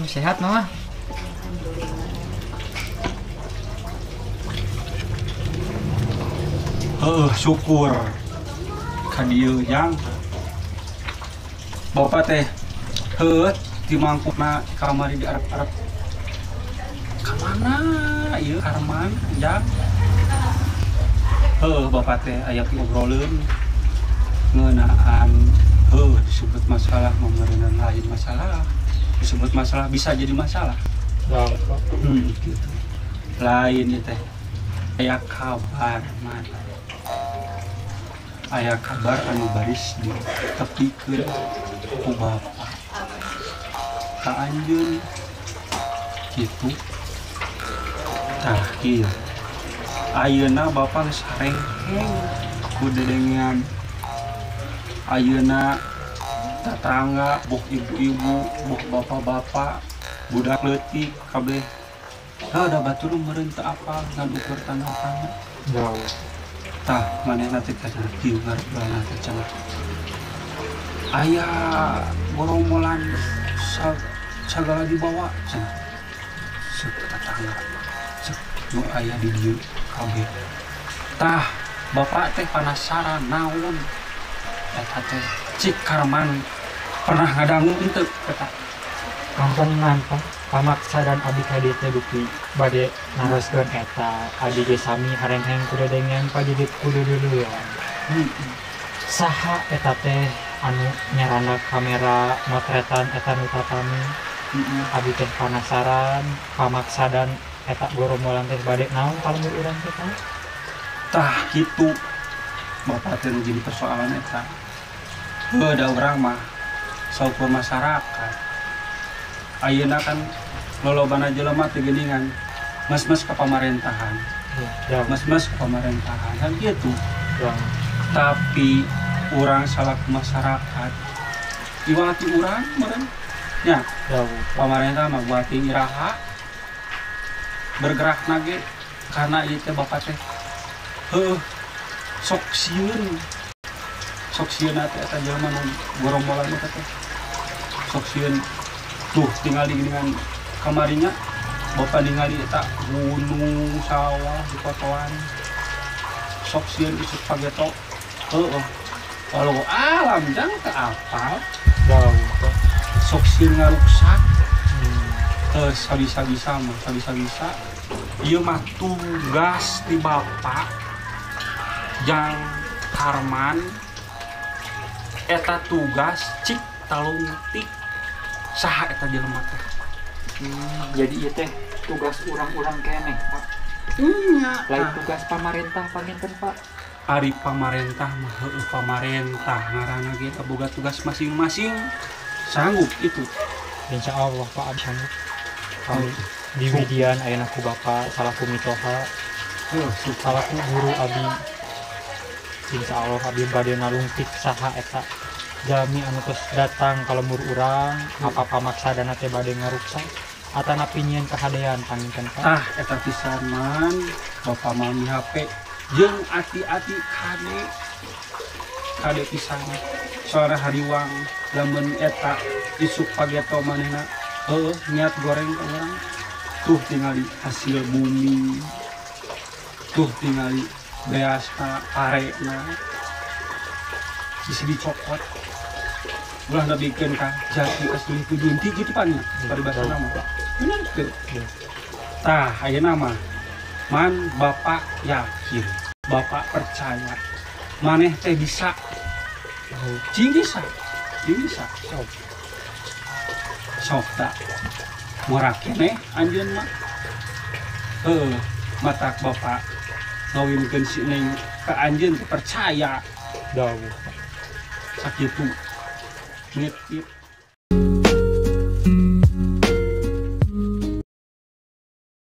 Sehat Mama. Heuh, syukur ka dieu jang. Bapak teh heuh di mangkukna kamari di Arab-Arab. Ka mana ieu Karman jang? Heuh, bapak teh aya piobroleun ngeunaan heuh disebut masalah meureunan lain masalah. Disebut masalah bisa jadi masalah. Gitu. Lain ieu teh. Aya kabar man. Aya kabar anu baris ditepikeun ku bapak ka anjeun kitu. Tah kieu ayeuna bapak geus harengkeng ku dedengean ayeuna tetangga boh ibu-ibu boh bapak-bapak budak leutik kabeh heuh da batur meureun teu apal ngan ukur tanda-tanda. Tah manehna teh kana kieu ngarebrana teh cenah aya gorombolan sagala dibawa cenah seuk tetangga seuk nu aya di dieu kabeh. Tah bapak teh penasaran naon eta teh cik Karman pernah ngadangu henteu eta? Kampungan Pak, pamaksa dan abi ka dieu teh bukti bade naroskeun eta abi ge sami harengheng ku dedengean Pak jadi kudu duluan. Saha eta teh anu nyarana kamera motretan eta nu tatami? Abi teh penasaran pamaksa dan eta gorombolan teh bade naon kalembur urang teh Pak? Tah kitu bapak teh nu jadi persoalan eta. Heuh da urang mah saukur masyarakat. Ayeuna kan lolobana jelema teh geuningan mes-mes ka pamarentahan. Mes-mes ka pamarentahan kan kitu. Tapi urang salaku masyarakat iwati urang meureun nya. Pamarentah mah buat iraha bergerak nage karena ieu teh bapak teh heuh sok sieun. Sok sieun teh eta jelema nu gorombolan eta teh. Sok sieun tuh tingali dengan kamarinya bapak ningali eta gunung sawah di kotoan sok sieun isuk pageto heuh walau alam jang teu apal sok sieun ngaruksak sabisa-bisa mah sabisa-bisa ieu mah tugas ti bapak jang Karman eta tugas cik talungtik saha eta jelema teh. Jadi ieu teh tugas urang-urang keneh, Pak. Nya, lain tugas pamarentah panginten, Pak. Ari pamarentah mah heueuh pamarentah ngaranna ge boga tugas masing-masing. Sanggup itu. Insya Allah Pak abi sanggup. Kami diwidian ayeuna ku Bapak salaku mitoha. Salaku guru abi. Insya Allah abi bade nalungtik saha eta jalmi anu tos datang ka lembur urang apa pamaksadana teh bade ngaruksak atanapi nyieun kahadean panginten Pak. Tah eta pisan man bapak mami HP jeung ati-ati kade kade pisan soalna hariwang lamun eta isuk pageto manehna heueuh niat goreng ka urang tuh tingali hasil bumi tuh tingali beasna parena bisi dicokot ulah nebikeun ka jati asli tujunti kitu pan nya paribasana mah bener teu. Tah ayeuna mah man bapak yakin bapak percaya maneh teh bisa cing bisa cing bisa sok sok tak ngora keneh anjeun mah heuh matak bapak ngawinkeun si Neng ka anjeun teh percaya dawuh sakitu nitip.